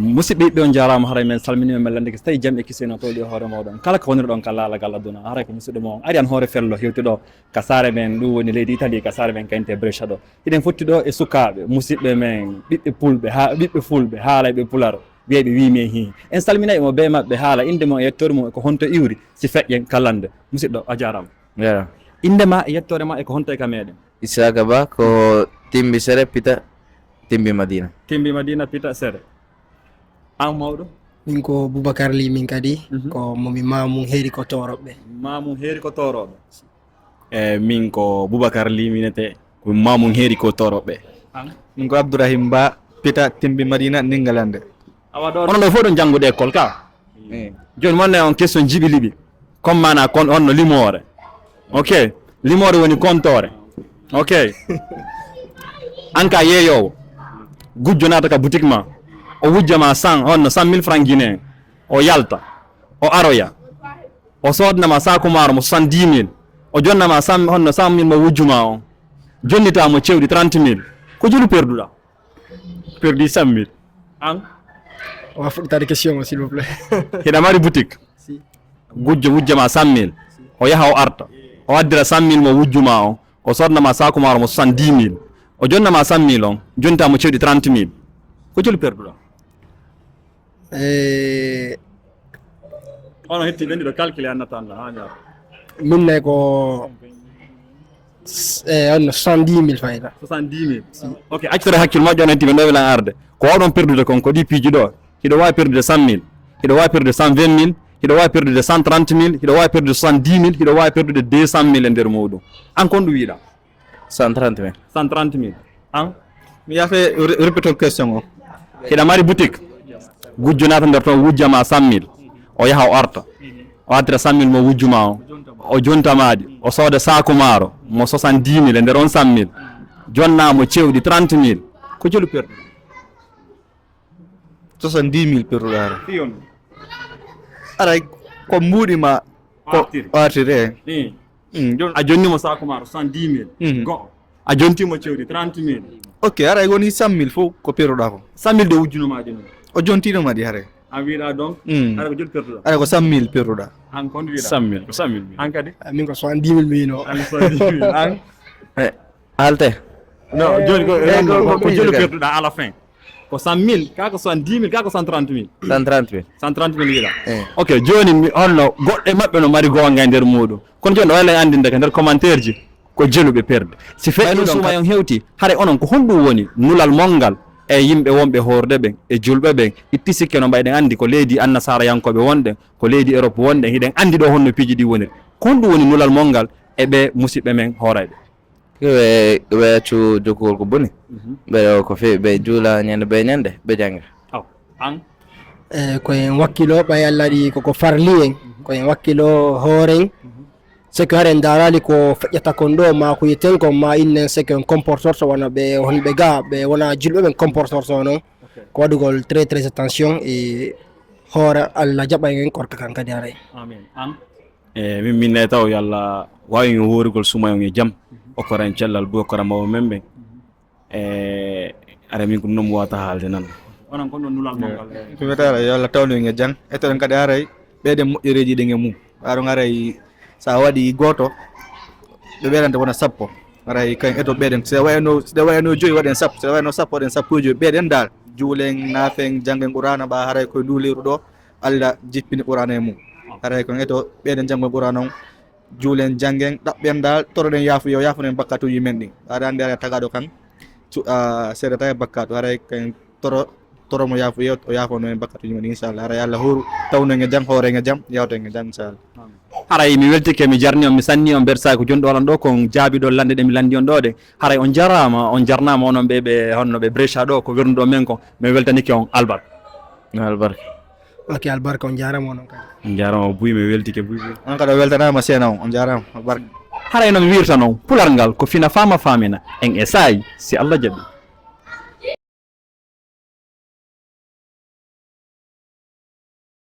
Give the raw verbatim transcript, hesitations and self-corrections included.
Musidɓe yiɗɓe, on jaaraama. Haray men salminiima, men lanndike so tawii jam e kisiyee no towɗi e hoore mooɗon. Kala ko wonirɗon ka laalagal aduna, haray ko musidɗo mon ari an hoore fello hewti ɗo ka saare men, ɗum woni leydi Italie, ka saare men kayte Brescia ɗo. Hiɗen fotti ɗo e sukaaɓe, musidɓe men, ɓiɓɓe pulɓe, ha, ɓiɓɓe fulɓe, haalayɓe pular, wiyayɓe wii men hii. En salminay mo bee maɓɓe haala innde mum e yettoore mum e ko honto iwri, si feƴƴen ka lannde. Musidɗo, a jaaraama. Jaaraama. Innde ma e yettoore ma e ko honto e ka meɗen? Isaka Ba, ko Timbi Sere, Pita, Timbi Madina. Timbi Madina, Pita, Sere. An mawɗo? Min ko Boubacar Ly min kadi, mhm, ko mo mi maamum heeri ko Tooroɓɓe. Maamum heeri ko Tooroɓɓe. E min ko Boubacar Ly, min ete ko maamum heeri ko Tooroɓɓe. An? Min ko Abdourahim Ba, Pita, Timbi Madina, Ningalande. Awa ɗo, onon ɗo fof ɗon janngude école ka? Eh. Jooni, mon ne on question jiɓi liɓi. Comme maana kon, on no limoore. Ok. Limoore woni kontoore. Ok. An ka yeeyoowo. Gujjo naata ka boutique ma. O wujja ma cent, on no cent mille francs guinéen. O yalta. O aroya. O soodna ma saaku maaro mo soixante-dix mille. O jonna ma cent, on no cent mille mo wujju ma on. Jonnita mo cewɗi trente mille. Ko jelu perduɗa? Perdu cent mille. An? On va fuɗɗitaade question o, s'il vous plaît. Hiɗa mari boutique? Si. Gujjo wujja ma cent mille. Si. O yaha o arta. O addira cent mille mo wujju ma on. O sodna ma saaku maaro mo soixante-dix mille. O jonna ma cent mille on. Jonta mo cewɗi trente mille. Ko jelu perduɗa? Eh, Ono hetti ɓen ɗiɗo calculé annata Allah ha ñaar. Min ne ko s-, eh, on soixante-dix mille fayda. Soixante-dix mille. Si. Ok, accitore hakkille moƴƴo, on hetti ɓen ɗo welan arde. Ko wawɗon perdude kon, ko ɗi piiji ɗo. Hiɗo wawi perdude cent mille. Hiɗo wawi perdude cent vingt mille. Hiɗo wawi perdude cent trente mille. Hiɗo wawi perdude soixante-dix mille. Hiɗo wawi perdude deux cent mille e nder muɗum. An kon ɗum wiɗa? Cent trente mille. Cent trente mille. An? Mi yafe re-, répétol question o. Hiɗa mari boutique. Gujjo naata nder ton wujja ma cent mille. O yaha o arta. O artira cent mille mo wujju ma o. O jonta ma ɗi. O sooda saaku maaro mo soixante-dix mille e nder on cent mille. Jonna mo cewɗi trente mille. Ko jelu perdu? Soixante-dix mille perduɗo ara. Fiyon. Aray ko mbuuɗi ma ko artiri. Artiri, eh. Mm. Mm, jon- A jonni mo saako maaro soixante-dix mille. Mhm. Go'o. A jonti mo cewɗi trente mille. Ok, aray woni cent mille fof ko perduɗa ko. Cent mille de wujjuno ma ɗi non. O jontino ma ɗi haray. An wiɗa donc, mm, aray ko jelu perduɗa? Aray ko cent mille perduɗa. An kon wiɗa? Cent mille, ko cent mille. An kadi? Ah, min ko soixante-dix mille mi yino. An soixante-dix mille. An? Eh, halte. Non, eh, joni ko, eh, non, ko, ko ko jelu perduɗa à la fin? Ko cent mille, ka ko soixante-dix mille, ka ko cent trente mille. Cent trente mille. Cent trente mille wiɗa. Eh. Ok, joni mi, holno goɗɗo e maɓɓe no mari goonga e nder muɗum? Kono joni o wayla andinde ka nder commentaire ji ko jelu ɓe perdi. Si feƴƴi ɗon suuma on hewti, haray onon ko honɗum woni nulal mon ngal e yimɓe wonɓe hoorde ɓen, e julɓe ɓen, itti sikke no mbayɗen andi ko leydi annasaarayankooɓe wonɗen, ko leydi Europe wonɗen, hiɗen andi ɗo honno piiji ɗi woniri. Ko honɗum woni nulal mon ngal e ɓe musiɓɓe men hoorayɓe? Ɓe, ɓe accu jokkugol ko boni. Mhm. Ɓe ɗo ko feewi, ɓe juula ñande, ɓe ñande, ɓe jannga. Aw, an? Eh, ko en wakkilo, ɓay Allah ɗi koko farli en. Mhm. Ko en wakkilo hoore en. Mhm. C'est que haren ndaarali ko feƴƴata kon ɗo, ma ko yeten kon, ma innen, c'est que en comportorto wona ɓe honɓe ga, ɓe wona julɓe ɓen comportorto non. Ok. Ko waɗugol très, très attention e hoore Allah jaɓa en korka kan kadi haray. Amin. An? E min, min ne taw yo Allah wawi en hoorugol sumayon e jam, okkora en cellal buy, okkora mawɓe men ɓen. E ara min ko ɗum noon mi wawata haalde nan. Onon kon ɗon nulal mon ngal. Ko wiyata yo Allah tawnu en e jam, ettoɗen kadi haray ɓeyden moƴƴereeji ɗin e mum. Aɗon haray sa waɗi gooto, ɓe ɓeydante wona sappo. Haray kan eto ɓeyden, so wayno, so wayno joyi waɗen sappo, so wayno sappo waɗen sappo e joyi, ɓeyden dal. Juulen, naafen, janngen Qur'aana, ɓa haray koye ndu leyru ɗo. Allah jippini Qur'aana e mum. Haray kon eto ɓeyden janngo Qur'aana on, juulen, janngen, ɗaɓɓen dal, toroɗen yaafuya, o yaafana en bakkatuuji men ɗin. Aɗa anndi, aɗa tagaɗo kan, su-, a, seedata e bakkatu, haray kan toro, toro mo yaafuya, o yaafano en bakkatuuji men ɗin, inchallah. Haray Allah hooru, tawno en e jam, hoore en e jam, yawta en e jam, inchallah. Haray mi weltike, mi jarni on, mi sanni on, bersa ko joni ɗo lan ɗo, kon jaabi ɗo lande ɗe mi landi on ɗo ɗe. Haray on jaraama, on jarnaama onon ɓe, ɓe honno ɓe Brescia ɗo, ko wernuɗo men ko, mi weltanike on albarka. Albarka. Ok, albarka, on jaaraama onon kadi. On jaaraama buy, mi weltike buy buy. On kadi o weltanaama seena on, on jaaraama, albarka. Haray no mi wirta non, pular ngal ko fina faama faamina, en e saayi, si Allah jaɓi.